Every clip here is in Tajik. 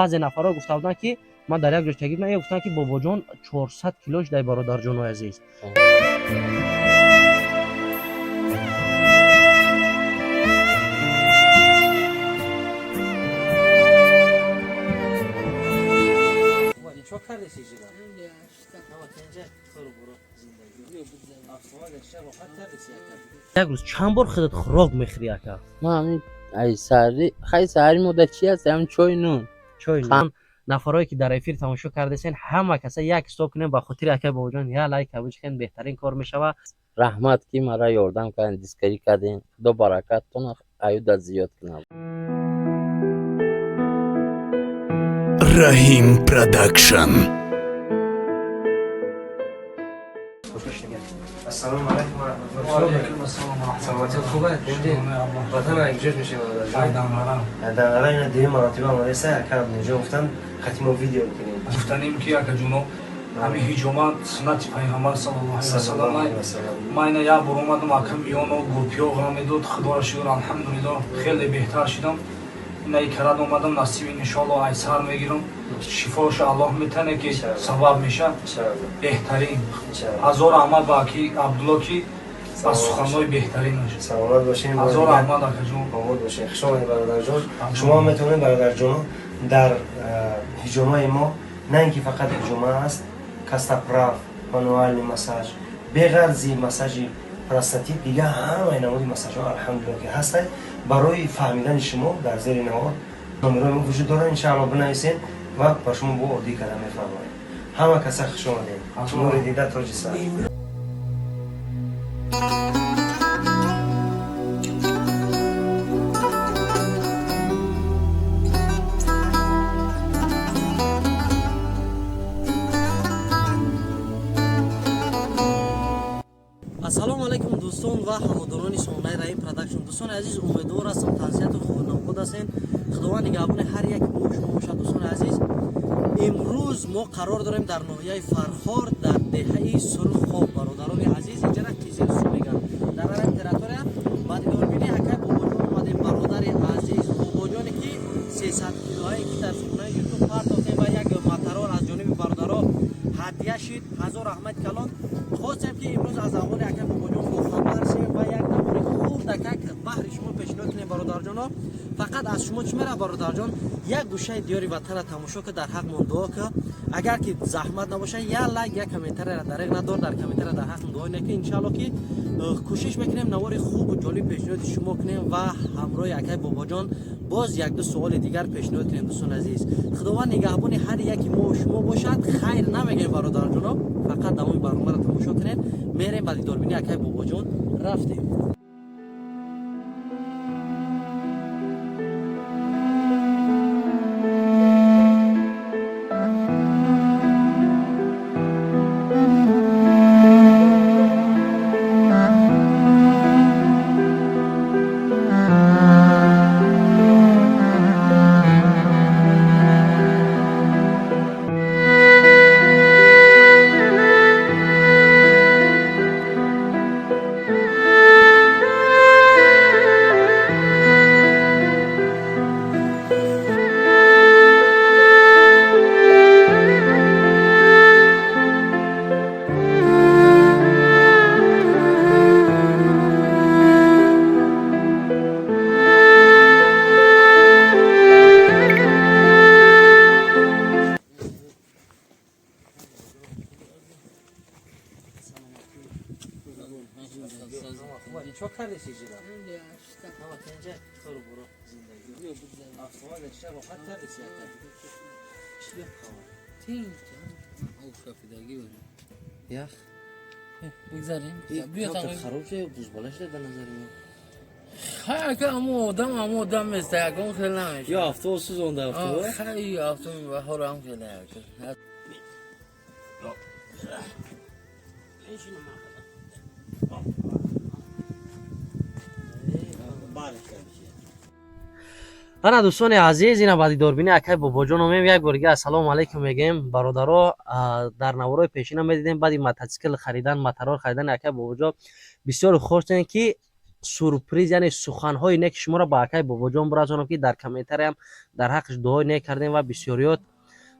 Баъзе нафарҳо гуфта буданд, ки ман дар як ҷо чагиб на, гуфтанд, ки бобоҷон 400 килош дай, бародарҷонои азиз. Як рӯз чанд бор худат хӯрок мехӯрӣ, ака? Ман ҳамин ай саҳари, хай, саҳари мо дар чи ҳаст? Ҳамин чой, нун. Чой, нун. Нафарое ки дар эфир тамошо кардесен, ҳама каса як ҳисоб кунем, ба хотири акай бобоҷон я лайк кабучкен, беҳтарин кор мешава. Раҳмат, ки мара ёрдам кардем, дастгирӣ кардем. Худо баракаттона аюда зиёд кунад. Раҳим Продакшн. Ассалому алайкум ва раҳматуллоҳ. Саломатият хуб аст? Ватан якҷош мешавем, бародарҷон. Данғара ина дуюм маротиба омадаиста, ака Абдулҷон гуфтанд, хати мо видео кунем. Гуфтанем, ки акаҷоно, ҳамин ҳиҷомат суннати пайғамбар саллаллоҳу алайҳи васаллам. Ман ина як бор омадам, ака, миёно гурпиё ғам медод. Худоро шукр, алҳамдулиллоҳ, хеле беҳтар шудам. Ина икарат омадам, насиби, иншоаллоҳ, айсар мегирам. Шифоша Аллоҳ метане, ки сабаб меша. Беҳтарин, ҳазор раҳмат ба аки Абдулло, ки ба суханҳои беҳтаринаш. Саломат бошем. Ҳазор раҳмат, акаҷон. Обод бошед. Хуш омадед, бародарҷон. Шумо ҳам метавонед, бародарҷоно, дар ҳиҷомаи мо на ин ки фақат ҳиҷома аст, костоправ, мануальный массаж, беғарзи массажи простатит, дигар ҳамаи намуди массажҳо, алҳамдулилло, ки ҳастанд. Барои фаҳмидани шумо дар зери навор номерои мо вуҷуд дорад, иншаалло, бинависед ва ба шумо бо оддӣ карда мефаҳмонем. Ҳама каса хуш омадед. Нури дида, тоҷи сар. Ассалому алайкум, дӯстон ва ҳаводорони сомонаи Раҳим Продакшн. Дӯстони азиз, умедвор ҳастам, тансиҳату хубнобуд ҳастен. Худованд нигаҳбони ҳар яки мо шумо бошад. Дӯстони азиз, имрӯз мо қарор дорем дар ноҳияи Фархор, дар деҳаи Сурхоб. Бародарони азиз, инҷара Қизилсу мегӯянд. Дар ҳамин территория ба дидорбини акай Бобоҷон омадем. Бародари азиз Бобоҷоне, ки 300 килоае, ки дар сомонаи Ютуб партофтем ва як моторол аз ҷониби бародаро ҳадя шид, ҳазор раҳмати калон. Хостем, ки имрӯз аз аҳволи акай Бобоҷон бохабар шем ва як навори хурдакак баҳри шумо пешниҳод кунем. Бародарҷоно, фақат аз шумо чӣ мера, бародарҷон? Як гӯшаи диёри ватанро тамошо ка, дар ҳақмон дуо ка. Агар ки заҳмат набошад, як лайк, як комментарияро дареғ надор, дар комментария дар ҳақм дуо ки иншаалло, ки кӯшиш мекунем, навори хубу ҷолиб пешниҳоди шумо кунем ва ҳамроҳи акай Бобоҷон боз якду суоли дигар пешниҳод кунем. Дӯстони азиз, Худованд нигаҳбони ҳар яки мо шумо бошад. Хайр намегӯем, бародарҷоно, фақат давоми барномаро тамошо кунед. Мерем ба дидорбини акай Бобоҷон, рафтем. Чо кардеси ҷира? Инҷа кору боро, зиндагӣ, автомобил роҳат кардеси, ака? Чӣ гап, хабар? Ях. Бигзарем. Хароб шуда, бузбала шуда ба назари ман. Хай, ака, амо одам нест, ягон хел намешавад. Ё автобус сӯзонда, автобус. Хай, автобус баҳор ҳам хеле, ака. Ана, дӯстони азиз, ина ба дидорбини акай Бобоҷон омем. Як бор дига ассалому алайкум мегӯем, бародаро. Дар наворои пешина медидем, баъди мотоцикл харидан, моторол харидани акай Бобоҷон бисёр хостем, ки Сюрприз, яъне суханҳои неки шуморо ба акай Бобоҷон бирасонам, ки дар комментариям дар ҳаққаш дуои нек кардем ва бисёриёт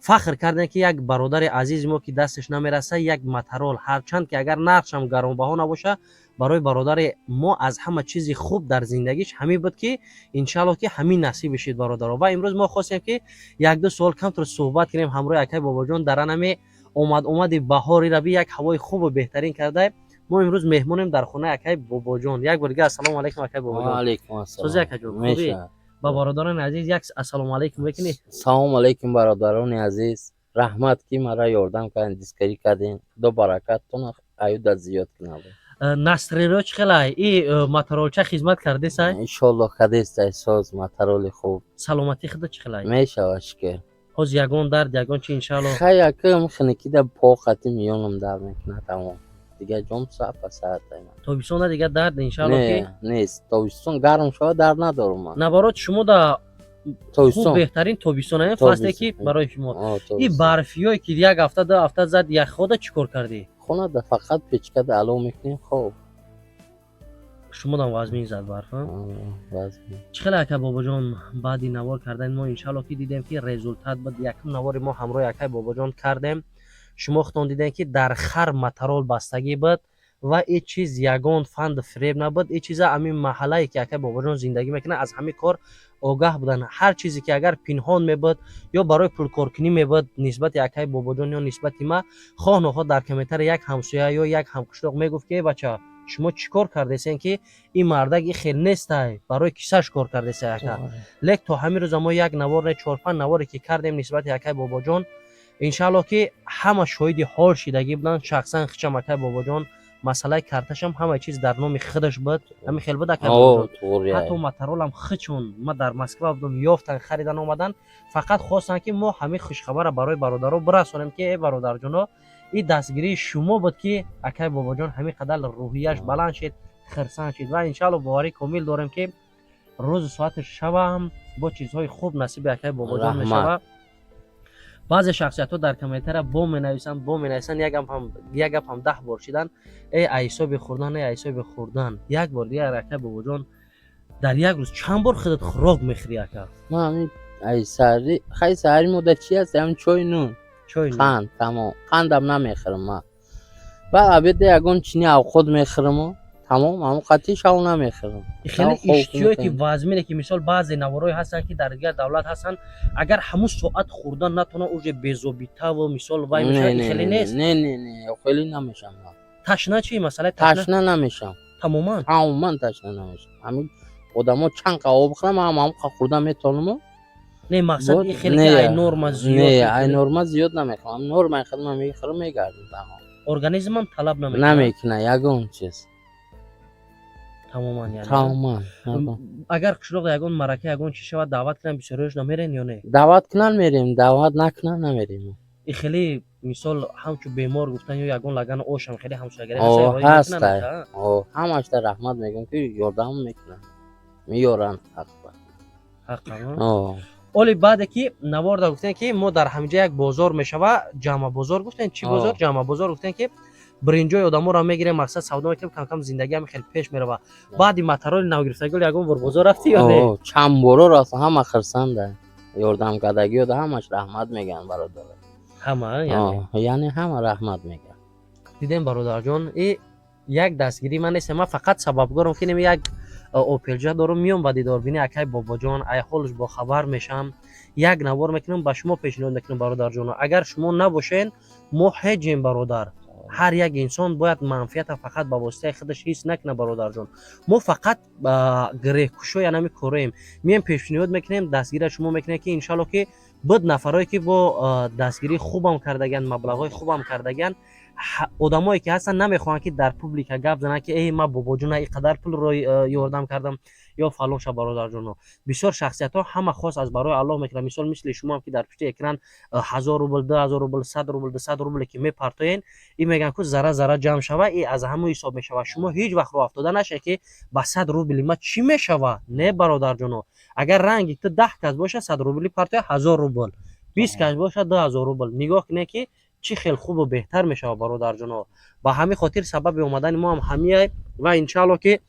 фахр кардем, ки як бародари азизи мо, ки дасташ намераса, як мотороллер, ҳарчанд ки агар нархшам гаронбаҳо набоша, барои бародари мо аз ҳама чизи хуб дар зиндагиш ҳамин буд, ки иншаллоҳ, ки ҳамин насиб шид, бародаро. Ва имрӯз мо хостем, ки якду суол камтар суҳбат кунем ҳамроҳи акай Бобоҷон дар анами омад-омади баҳори раби, як ҳавои хубу беҳтарин карда. Мо имрӯз меҳмонем дар хонаи акай Бобоҷон. Як бор дига ассалому алайкум, акай Бобоҷон. Алейкум ассалом. Сози, акаҷон, хубӣ? Ба бародарони азиз як ассалому алайкум мекунӣ? Салому алейкум, бародарони азиз. Раҳмат, ки мара ёрдам кардин, дискарӣ кардин. Худо баракаттон аюда зиёд кунад. Настроение чӣ хелай? И моторолча хизмат кардесай? Иншоллоҳ, кадестай, соз, мотороли хуб. Саломатӣ худо чӣ хелай? Мешава, шукр. Ҳозир ягон дард, ягон чи, иншаллоҳ? Хай, якм хиникида поқати миёнам дард мекунад, тамом. Дигар ҷом сапа саҳатай. Тобистонда дигар дард, иншаллоҳ, ки Не, нест. Тобистон гарм шава, дард надорум ман. Наоборот, шумо да хуб. Тобистон. Беҳтарин тобистон ин фасле, ки барои шумо и барфиёе ки як ҳафта, 2 ҳафта зад, яхода чӣ кор кардӣ? Хонада фақат печкада алов мекунем, хоб. Шумодам вазмин зад барф? Вазмин. Чӣ хеле, ака Бобоҷон, баъди навор кардани мо, иншаллоҳ, ки дидем, ки результат буд. Якум навори мо ҳамроҳи акай Бобоҷон кардем. Шумо худтон дидем, ки дар хар мотороллер бастагӣ буд ва ин чиз ягон фанду фиреб набуд. Ин чиза ҳамин маҳаллае, ки акай Бобоҷон зиндагӣ мекунад, аз ҳамин кор огаҳ буданд. Ҳар чизе ки агар пинҳон мебуд ё барои пулкоркунӣ мебуд нисбати акай Бобоҷон ё нисбати ма, хоҳ нохоҳ дар комментария як ҳамсоя ё як ҳамқишлоқ мегуфт, ки э бача, шумо чӣ кор кардесен, ки ин мардак и хел нестай, барои кисаш кор кардесай, ака. Лек то ҳамин рӯза мо як навор не, чорпанҷ наворе ки кардем нисбати акай Бобоҷон, иншааллоҳ, ки ҳама шоҳиди ҳол шидагӣ буданд. Шахсан хичам акай Бобоҷон масъалаи карташам, ҳамаи чиз дар номи худаш буд. Ҳамин хел буд, акай Бобоҷон? Ҳатто мотороллерам хичун ма дар Москва будам, ёфтан, харидан омадан. Фақат хостанд, ки мо ҳамин хушхабарро барои бародаро бирасонем, ки э бародарҷоно, ин дастгирии шумо буд, ки акай Бобоҷон ҳамин қадар рӯҳияш баланд шид, хирсанд шид. Ва иншаалло боварӣ комил дорем, ки рӯзу соати шавам бо чизҳои хуб насиби акай Бобоҷон мешавад. Баъзе шахсиятҳо дар комментария бо менависанд, як гапам 10 бор шидан: э айҳисоби хӯрдан, э айҳисоби хӯрдан. Як бор дигар, акай Бобоҷон, дар як рӯз чанд бор худат хӯрок мехӯрӣ, ака? Ман ҳамин ай саҳари, хай, саҳари мо дар чи ҳаст? Ҳамин чой, нун. Чой, нун. Қанд, тамом. Қандам намехӯрам ман. Баъд обеда ягон чини авқот мехӯраму тамом. Ҳамон қатъи шав намехӯрам. Хеле иштиёе ки вазмине, ки мисол баъзе наворҳое ҳастанд, ки дар дигар давлат ҳастанд, агар ҳамун соат хӯрдан натавонад, уже безобитаву мисол вай мешавад. Хеле нест? Не, не, не, хеле намешам. Ташна чи, масъалаи? Ташна намешам. Тамоман? Тамоман ташна намешам. Ҳамин одамо чанд қа об бихӯрам, ҳам ҳамон қа хӯрдан метавонаму. Не, мақсад хеле ки ай норма зиёд. Не, ай норма зиёд намехӯрам. Нормаи худма мехӯрам, мегардам, тамом. Организмам талаб намекунад? Намекунад ягон чиз. Тамоман, яъне? Тамоман. Агар қишлоқ ягон марака, ягон чиз шавад, даъват кунанд, бисёриёш намерен ё не? Даъват кунанд, мерем, даъват накунанд, намерем. И хеле мисол ҳамчун бемор гуфтан ё ягон лагану ошам хеле ҳамсоягарӣ ҳастай, ҳамашта раҳмат мегӯям, ки ёрдам мекунанд, меёранд. Ҳаққа. Оли баъде ки наворда гуфтем, ки мо дар ҳаминҷа як бозор мешава, ҷамъа бозор гуфтем, чӣ бозор, ҷамъа бозор гуфтем, ки биринҷои одаморо мегирем, мақсад савдо мекунем, камкам зиндагиам хеле пеш мерава. Баъди мотороллери навгирифтагӣ ягон бор бозор рафтӣ ё не? Чанд боро рафтам. Ҳама хирсанда, ёрдам кардагиёда ҳамаш раҳмат мегӯянд, бародар. Ҳама? Яъне ҳама раҳмат мегӯянд. Дидем, бародарҷон, и як дастгирии ман нест, ман фақат сабабгорам, ки неми як опелҷа дорум, миём ба дидорбини акай Бобоҷон, ай ҳолш бохабар мешам, як навор мекунам, ба шумо пешниҳод мекунам. Бародарҷоно, агар шумо набошен, мо ҳеҷем. Бародар, ҳар як инсон бояд манфиата фақат ба воситаи худаш ҳис накунад. Бародарҷон, мо фақат гиреҳкушои анами короем, мием, пешниҳод мекунем, дастгирия шумо мекунем, ки иншалло, ки буд нафарое, ки бо дастгирии хубам кардагианд, маблағҳои хубам кардагианд. Одамое ки ҳастанд, намехоҳанд, ки дар публика гап зананд, ки эй, ман Бобоҷона ин қадар пулро ёрдам кардам ё фалон ша. Бародарҷоно, бисёр шахсиятҳо ҳама хос аз барои Аллоҳ мекунанд. Мисол, мисли шумоам, ки дар пушти экран 1000 рубл, 2000 рубл, 100 рубл, 200 рубле ки мепартоен, и мегӯянд, ку зара зара ҷамъ шава, и аз ҳамон ҳисоб мешава. Шумо ҳеҷ вақт роҳ афтода нашед, ки ба 100 рубли ма чӣ мешава. Не, бародарҷоно, агар ранги ту 10 кас боша, 100 рубли партоя, 1000 рубл, 20 кас боша, 2000 рубл. Нигоҳ кунед, ки чӣ хел хубу беҳтар мешавад, бародарҷоно. Ба ҳамин хотир сабаби омадани мо ҳам ҳамияй. Ва иншаалло, ки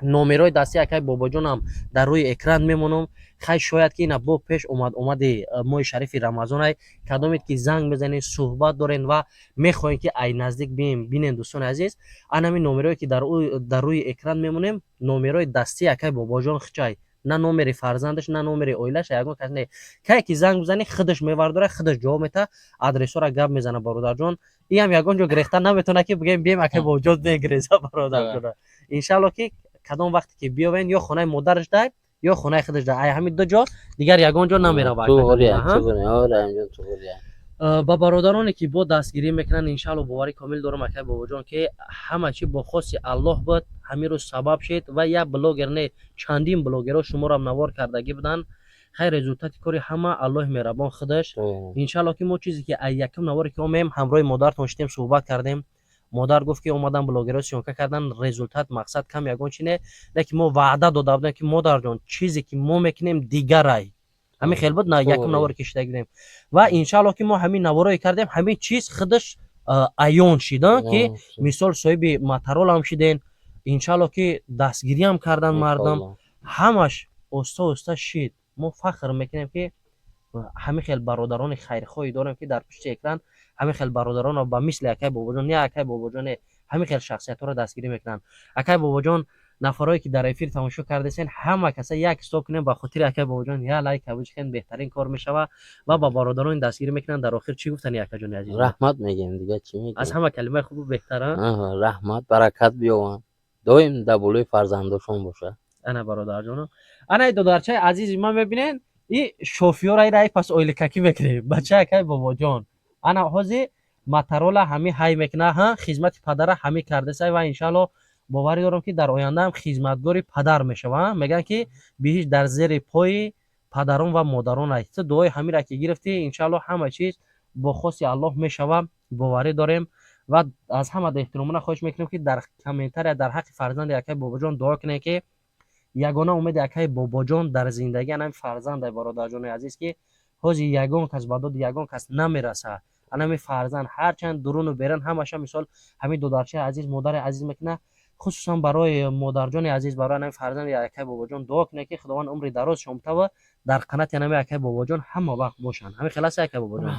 Номерои дастии акай Бобоҷонам дар рӯи экран мемонам. Хай, шояд ки ина бо пеш омад омади моҳи шарифи Рамазонай, кадомед ки занг мезанед, суҳбат дорен ва мехоҳем, ки ай наздик бием бинен. Дӯстони азиз, анами номерое ки дар рӯи экран мемонем, номерои дастии акай Бобоҷон хичай, на номери фарзандаш, на номери оилаш, ягон кас не. Кае ки занг бизанӣ, худаш мевардора, худаш ҷавоб мета, адресҳоро гап мезана. Бародарҷон, иам ягон ҷо гирехта наметавона, ки бигем, бием, акай Бобоҷон мегиреза. Бародарҷон, иншаалло, ки кадом вақте ки биёвен, ё хонаи модараш дай, ё хонаи худаш дай, ай ҳамин ду ҷо дигар ягон ҷо намерава. Ба бародароне ки бо дастгирӣ мекунанд, иншаалло, боварӣ комил дорам, акай Бобоҷон, ки ҳама чӣ бо хости Аллоҳ буд, ҳамин рӯз сабаб шид. Ва як блогер не, чандин блогерҳо шуморо навор кардагӣ буданд. Хайр, результати кори ҳама Аллоҳи меҳрабон худаш. Иншаалло, ки мо чизе ки ай якум наворе ки омем, ҳамроҳи модартон шидем, суҳбат кардем, модар гуфт, ки омадан, блогерҳо съёмка кардан, результат мақсад кам ягон чи не. Лекин мо ваъда дода будем, ки модарҷон, чизе ки мо мекунем, дигарай. Ҳамин хел буд на якум наворе ки шида будем. Ва иншаалло, ки мо ҳамин наворое кардем, ҳамин чиз худаш аён шид, ки мисол соҳиби моторолам шиден. Иншаалло, ки дастгириам кардан мардам, ҳамаш оста оста шид. Мо фахр мекунем, ки ҳамин хел бародарони хайрхоҳӣ дорем, ки дар пушти экран ҳамин хел бародаронро ба мисли акай Бобоҷон, не акай Бобоҷон, не, ҳамин хел шахсиятҳоро дастгирӣ мекунанд. Акай Бобоҷон, нафарое ки дар эфир тамошо кардесен, ҳама каса як стоп кунем, ба хотири акай Бобоҷон я лайк кабучкен, беҳтарин кор мешава. Ва ба бародарони дастгирӣ мекунанд, дар охир чӣ гуфтани, акаҷони азиз? Раҳмат мегем, дига чӣ мегем? Аз ҳама калимаи хубу беҳтара. Раҳмат, баракат биёванд, доим дар болои фарзандошон бошад. Ана, бародарҷоно, ана додарчаи азизи ман, мебинен, и шофиёра ира пас ойликакӣ мекунем. Бача акай Бобоҷон ана ҳозир матарола ҳами ҳай мекуна, ҳа, хизмати падара ҳами кардесай. Ва иншаалло, боварӣ дорам, ки дар ояндаам хизматгори падар мешава. Мегӯянд, ки биҳишт дар зери пои падарон ва модарон аст. Ту дуои ҳамира ки гирифтӣ, иншаалло, ҳама чиз бо хости Аллоҳ мешава, боварӣ дорем. Ва аз ҳама эҳтиромона хоҳиш мекунем, ки дар комментария дар ҳаққи фарзанди акай Бобоҷон дуо кунем, ки ягона умеди акай Бобоҷон дар зиндагӣ анами фарзандай. Бародарҷони азиз, ки ҳозир ягон кас ба доди ягон кас намераса, анами фарзанд, ҳарчанд дуруну берун ҳамаша, мисол, ҳамин додарчаи азиз, модари азиз мекуна. Хусусан барои модарҷони азиз, барои анами фарзанди акай Бобоҷон дуо кунед, ки Худованд умри дароз шомтава, дар қанати анами акай Бобоҷон ҳама вақт бошанд. Ҳамин хел аст, акай Бобоҷон?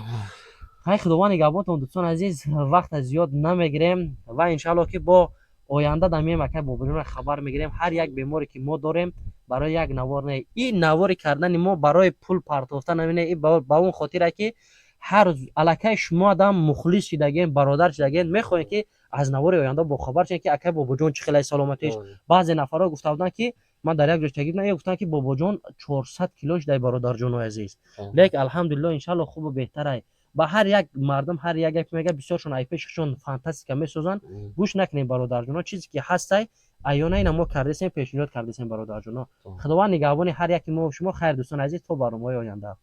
Хай, Худованд нигаҳбонтон. Дӯстони азиз, вақта зиёд намегирем ва иншаалло, ки бо оянда дамием, акай Бобоҷонро хабар мегирем. Ҳар як беморе ки мо дорем, барои як навор не, ин навори кардани мо барои пул партофта намине, и ба он хотире, ки ҳар аллакай шумо адам мухлис шидаген, бародар шидаген, мехоҳем, ки аз навори оянда бохабар шавем, ки акай Бобоҷон чӣ хелай саломатиш. Баъзе нафарҳо гуфта буданд, ки ман дар як ҷо чагид, гуфтанд, ки Бобоҷон 400 кило шудай. Бародарҷонои азиз, лек алҳамдулилло, иншаалло, хубу беҳтарай. Ба ҳар як мардум ҳар як гап мега, бисёршон ай пешашон фантастика месозанд. Гӯш накунем, бародарҷоно. Чизе ки ҳастай, аёна ина мо кардесем, пешниҳод кардесем. Бародарҷоно, Худованд нигаҳбони ҳар яки мо шумо. Хайр, дӯстони азиз, то барномаҳои оянда.